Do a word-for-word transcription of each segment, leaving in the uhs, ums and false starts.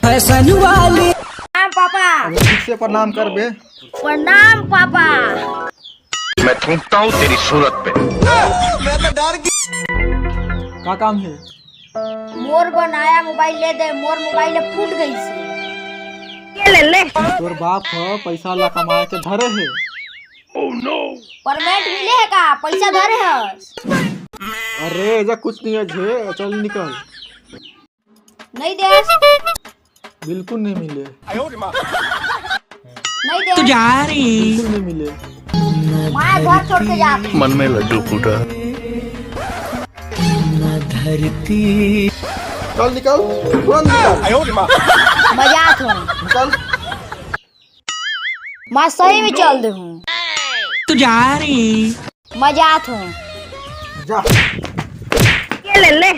Fashion वाली। प्रणाम papa. अबे ठीक से प्रणाम कर बे। प्रणाम पापा। मैं थूकता हूँ तेरी सूरत पे। का काम हे? मोर बर नया मोबाइल ले दे, मोर मोबाइल फूट गइसे। ये ले ले। तोर बाप ह पैसा ला कमाए के धरे हे। पेमेंट मिले हे का? पैसा धरे हस? अरे, एजा कुछ नहीं है झे, चल निकल। नहीं दे। बिल्कुल नहीं मिले। नहीं दे। तू जा रही। बिल्कुल नहीं मिले। मैं घर छोड़ के जा। मन में लड्डू फूट रहा। चल निकल, तुरंत निकल। मजाक हो। निकल। मैं सही में चल दे हूँ। तू जा रही। मजाक हो। जा। ये ले ले।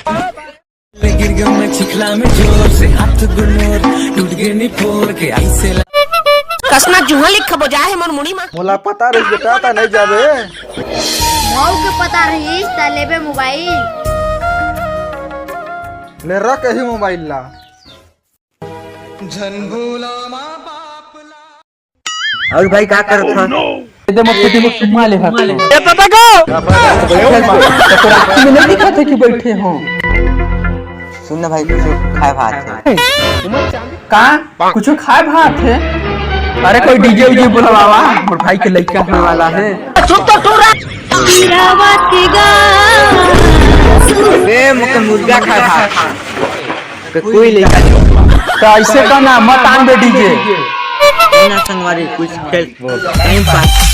गिर गया मैं चिखला में जोर से, हाथ गुनोर टूट गए निपोर के ऐसे ला- कसना जुहा लिख बजा है मन मुड़ी मा। मोला पता रहिस बेटा, ता नहीं जाबे। मऊ के पता रहिस, ता लेबे मोबाइल। ले रख यही मोबाइल ला। और भाई का करत ह? दे मत, दे मत, चुम्मा ले हाथ में। ये तो देखो। बैठे हो। तो रात में नहीं दिखाते कि बैठे हो। सुन ना भाई, कुछ खाए भात है। का? कुछ खाए भात है? अरे कोई डीजे वीजे बुलवावा, मोर भाई के लइका होने वाला है। चुप तो तू रह। बे, मुके मुर्गा खाए भात। के कोई लइका नहीं। तो ऐसे कहना, मत आन दे डीजे। ना संगवारी, कुछ खेल, टाइम पास।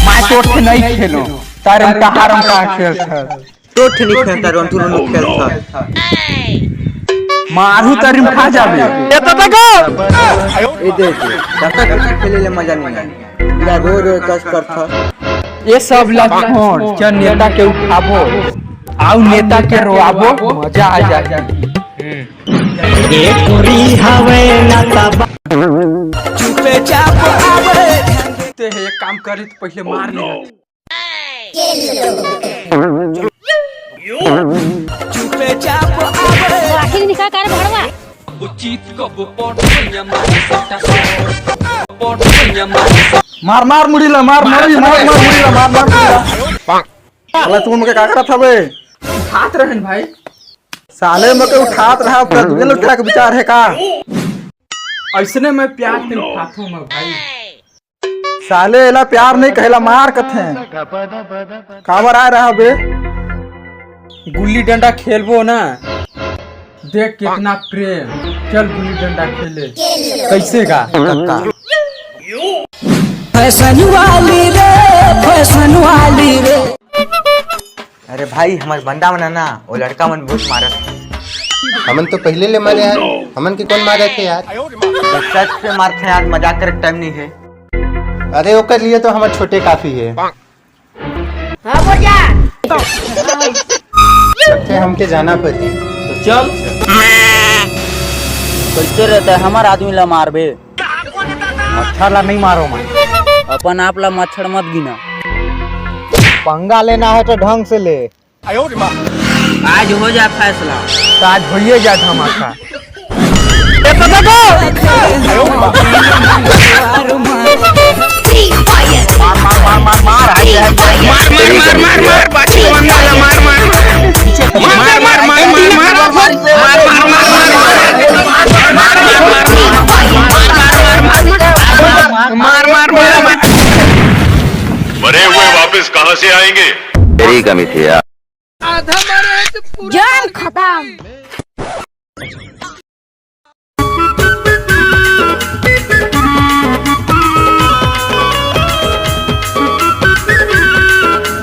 मैं चोट के नहीं खेलो, तारे हम कहाँ रंग का खेल था। चोट नहीं खेलता, रोन तू लोग खेल था। मारू तारी में खा जाबे। ये तो देखो। ये दे दे, जब तक कुछ खेले ले मजा नहीं आए। या रो रो कस कर था। ये सब ला छोड़, चल नेता के उठाबो। आउ नेता के रोआबो, मजा आ जाए। ए गोरी हवे ना तब। चुपे चाप आवे। ते है, एक काम करे तो पहले मार ले। चुपे चाप आवे। आखिर निकाह कर भड़वा। उचित कब पट भैया मारे सट्टा। पट भैया मारे सट्टा। मार, मार मुड़ी ला, मार, मार, मार, मार मुड़ी ला, मार, मार मुड़ी ला। साला तू मुके का करत हवे? उठात रहन भाई। साले मुके उठात रहा, पूरा दुनिया लुटा के विचार है का? ऐसने मैं प्यार से उठात हूँ मैं भाई। साले एला प्यार नहीं कहेला, मार कथे। काबर आए रहा बे? गुल्ली डंडा खेलबो ना। देख कितना प्रेम। चल गुल्ली डंडा खेले। कैसे का? फैशन वाली रे, फैशन वाली रे। अरे भाई, हमारे बंदा मन है ना, वो लड़का मन बहुत मारत है। हमन तो पहले ले मारे यार, हमन के कौन मारे थे यार? तो सच से मारते हैं यार, मजाक करे टाइम नहीं है। अरे ओकर लिए तो हमारे छोटे काफी है। हाँ, बोल जा। लगते हैं हमके जाना पड़ी। तो चल। कैसे रहता है हमार आदमी ला मारबे? मच्छर ला नहीं मारो मैं। अपन आप ला मच्छर मत गिना। पंगा लेना है तो ढंग से ले। आज हो जा फैसला। तो आज होइए जा धमाका। मरे हुए वापस कहाँ से आएंगे? तेरी कमी थी यार। जान खत्म।